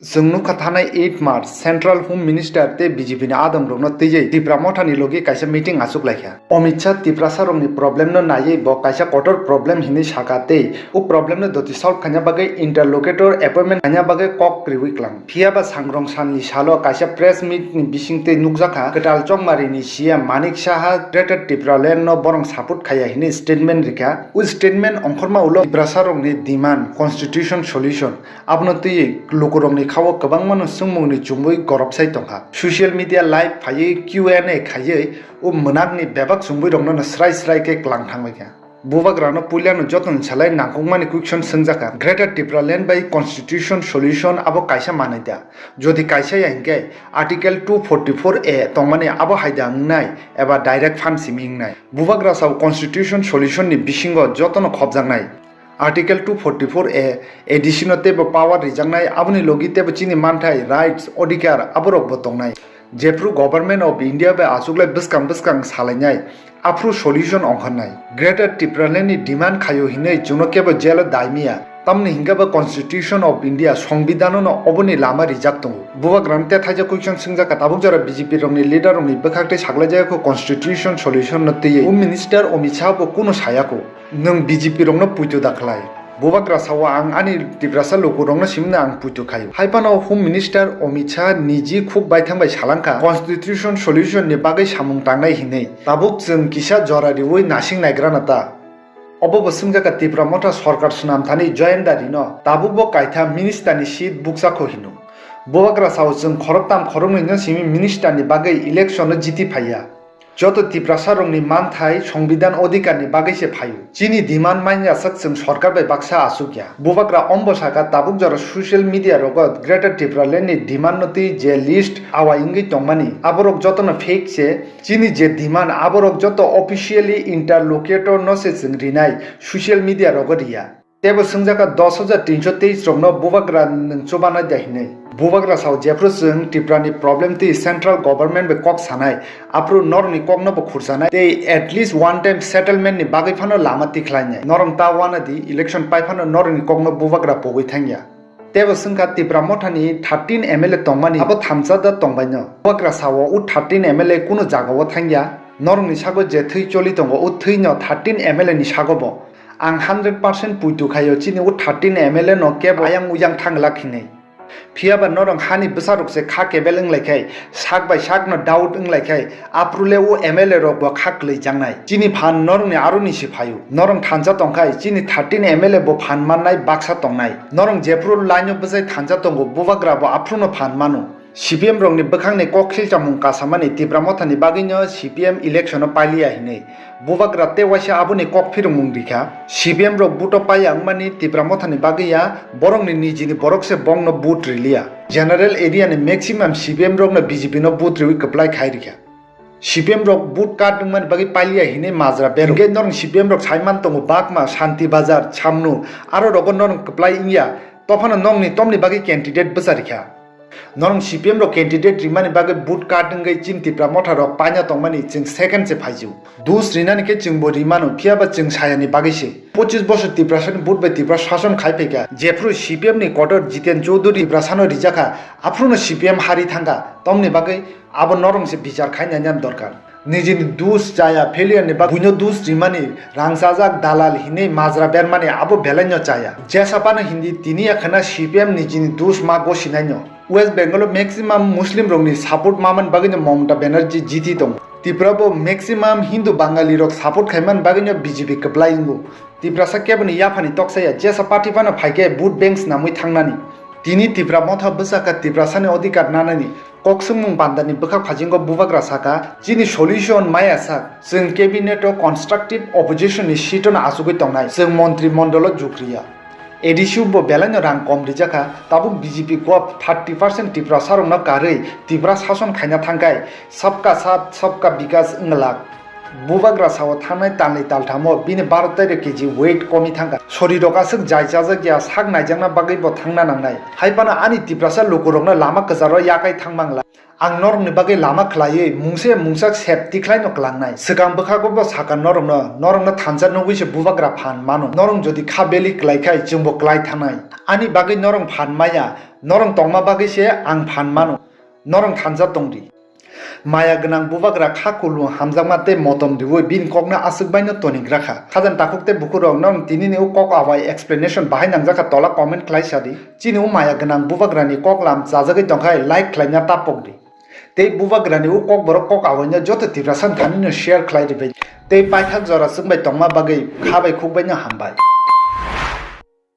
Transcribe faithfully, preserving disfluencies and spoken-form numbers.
Chwng nukha thanai eight March Central Home Minister tei B J P ni adamrokno twiwi Tipra Mothani logi kaisa meeting achuk laikha. Amit Shah Tiprasarokni problem no naiwi bo kaisa kotor problem hinwi saka tei o problem no doti solve khaina bagwi interlocutor appointment khaina bagwi kok riwi klang. Phiyaba sangrong salni salo kaisa press meet ni bisingtwi nukjakha kwtal Chongmari ni C M Manik Saha Greater Tipraland no borong support khaiya hinwi statement rikha. O statement ongkhorma ulo Tiprasarokni demand constitution solution. Abono twiwi lukurokni khao kwbangmano swngmungni chumui gorobsai tongkha. Social media live phaiwi Q and A khaiwi o mwnakni bebak chumui rokno srai srai khe klang thangbaikha. Bubagrano puilano jotoni salai nangkukmani question swngjakha, Greater Tipraland bai constitution solution abo kaisa manwi da? Jodi kaisa ya hinkhe Article two forty-four A tongmani abo haida wngnai eba direct phan simi wngnai? Bubagra sao constitution solution ni bisingo jotono khopjaknai. Article two forty-four A, A D C no teibo power rijaknai, aboni logi teibo chini manthai, rights, odhikar, aborokbo tongnai. Jephru Government of India bai achuklai bwskang bwskang salainai, aphru solution ongkharnai. Greater Tipraland ni demand khaio hinwi chwngno kebo jail o daimiya. Tamni hinkhe bo Constitution of India, Songbidhano no oboni lama rijak tongo. Bubagrano tethaijak question swngjak kha, tabuk jora B J P rokni leader rokni bwkhak tei saklaijak kho constitution solution no twiwi. Home Minister Amit Shah bo kunu sayakho. Nwng B J P rokno puitu da khlai. Bubagra sao ang ani Tiprasa lukurokno simino ang puitu khaio. Haiphano Home Minister Amit Shah niji khuk baithang bai salangkha, constitution solution ni bagwi samung tangnai hinwi. Tabuk chwng kisa jora riwi nasing naigrana ta? Obo bo swngjak kha Tipra Motha sorkar swnam thani Jayanta Rino, tabuk bo kaitha minister ni seat bukchakho hino. Bubagra sao chwng khoroktam khoroknwi no simi minister ni bagwi election no jiti phaiya. Joto Tiprasa rokni manthai, Songbidhan odhikar ni bagwi se phaio. Chini demand manya sak chwng sorkar bai baksa achukya. Bubagra ombo saka tabuk jora social media rogo Greater Tipraland ni demand no twi je list awai wngwi tongmani, aborok jotono fake se. Chini je demand aborok joto officially interlocutor no se chwng rinai social media rogo riya. Teibo swngjak kha dos hajar tinsho teis rokno Bubagra nwng chubana de hinwi. Bubagra sao jephru chwng Tripura ni problem twi central government bai kok sanai, aphuru norokni kokno bo khursanai tei at least one time settlement ni bagwi phano lama tikhlainai. Norok ta uanadi election pai phano norokni kokno Bubagra pogwi thangya. Teibo swngkha Tipra Motha ni thirteen M L A tongmani abo thamsa da tongbaino. Bubagra sao o thirteen M L A kunu jagao thangya. Norokni sago je thwi choli tongo o thwino thirteen M L A ni sago bo. Ang hundred percent puitu khaio chini o thirteen M L A no kebo ayang uyang thanglak hinwi. Phiyaba norok hani bwsarok se kha kebel wnglaikhai, sak bai sakno doubt wnglaikhai, aphuru le o M L A rok bo kha kwlwi jangnai. Chini phan norokni aroni se phaio. Norok thansa tongkhai, chini thirteen M L A bo phan mannai baksa tongnai. Norok jephuru line o bwsai thansa tongo, Bubagra bo aphuruno phan mano. C P M rokni bwkhakni kok silchamung kasamani Tipra Mothani bagwino C P M election o pailiya hinwi Bubagra tei waisa aboni kok phirwngmung rikha. C P M rok vote o paiya wngmani Tipra Mothani bagwi ya, borokni nijini borok se bongno vote riliya. General area ni maximum C P M rokno B J P no vote riwi kwplai khai rikha. C P M rok vote card wngmani bagwi pailiya hinwi majra berok. Hinkhe norok C P M rok saiman tongo Bakma, Shanti Bazar, Chamnu, aro rogo norok kwplai wngya, tophano nokni tomni bagwi candidate bwcha rikha. Norok C P M rok candidate rimani bagwi vote card wngwi chini Tipra Motha rok paina tongmani chwng second se phaijio. Dus rinani khe chwngbo rimano, phiyaba chwng sayani bagwi se. Pochis bosor Tiprasani vote bai Tipra sason khai phaikha. Jephru C P M ni kotor Jiten Chowdhury Tiprasano rijakha, aphuruno C P M hari thangkha. Tomni bagwi abo norok se bichar khai nainan dorkar. Nijini dus chaya failure ni bagwi buino dus rimani, rang chajak dalal hinwi majra bermani abo belaino chaya. Jesa phano hindi tini ya khna C P M nijini dus ma gosinaino. West Bengal o maximum Muslim rokni support mamani bagwino Mamata Banerjee jiti tongo. Tripura bo maximum Hindu Bangali rok support khaimani bagwino B J P kwplai wngo. Tiprasa keboni yaphani toksa ya, jesa party phano phaikhe vote bank snamwi thangnani. Tini Tipra Motha bwsakha Tiprasani odhikar nanani kok swngmung pandani bwkhak phaijingo Bubagra saka, chini solution maya sak, chwng cabinet o constructive opposition ni seat no achugwi tongnai, chwng montri mondolo jukriya. A D C o bo belaino rang kom rijakha, tabuk B J P kuab thirty percent Tiprasa rokno karwi Tipra sason khaina thangkhai, sabka saath, sabka bikas wnglak. Bubagra sao thangnai talni talthamo bini baro tero kg weight komi thangkha. Sorirok aswk jai chajak ya sak naijakna bagwi bo thangna nangnai. Hai phano ani Tiprasa lukurokno lama kwcharo yakai thangmangla. Ang norokni bagwi lama khlaiwi mungsa ya mungsa sep tikhlaino kwlangnai. Swkang bwkhago bo sakha norokno, norokno thansa nugwi se bubagra phan mano. Norok jodi kha beli kwlai khai chwngbo kwlai thangnai. Ani bagwi norok phan maya, norok tongma bagwi se ang phan mano. Norok thansa tongdi. Maya gwnang bubagra kha kulu hamjakma tei motom riwi bini kokno aswk baino tonigra kha. Khajani takhuk tei bukhurok norok tinini o kok abai explanation bahai nangjakha tola comment khlai sadi. Chini o maya gwnang bubagrani kok lam chajagwi tongkhai like khlaina ta pokdi. Tei bubagrani o kokborok kok awaino joto Tiprasa thanino share khlai ribai. Tei paithak jora chwngbai tongma bagwi kha bai khuk baino hambai.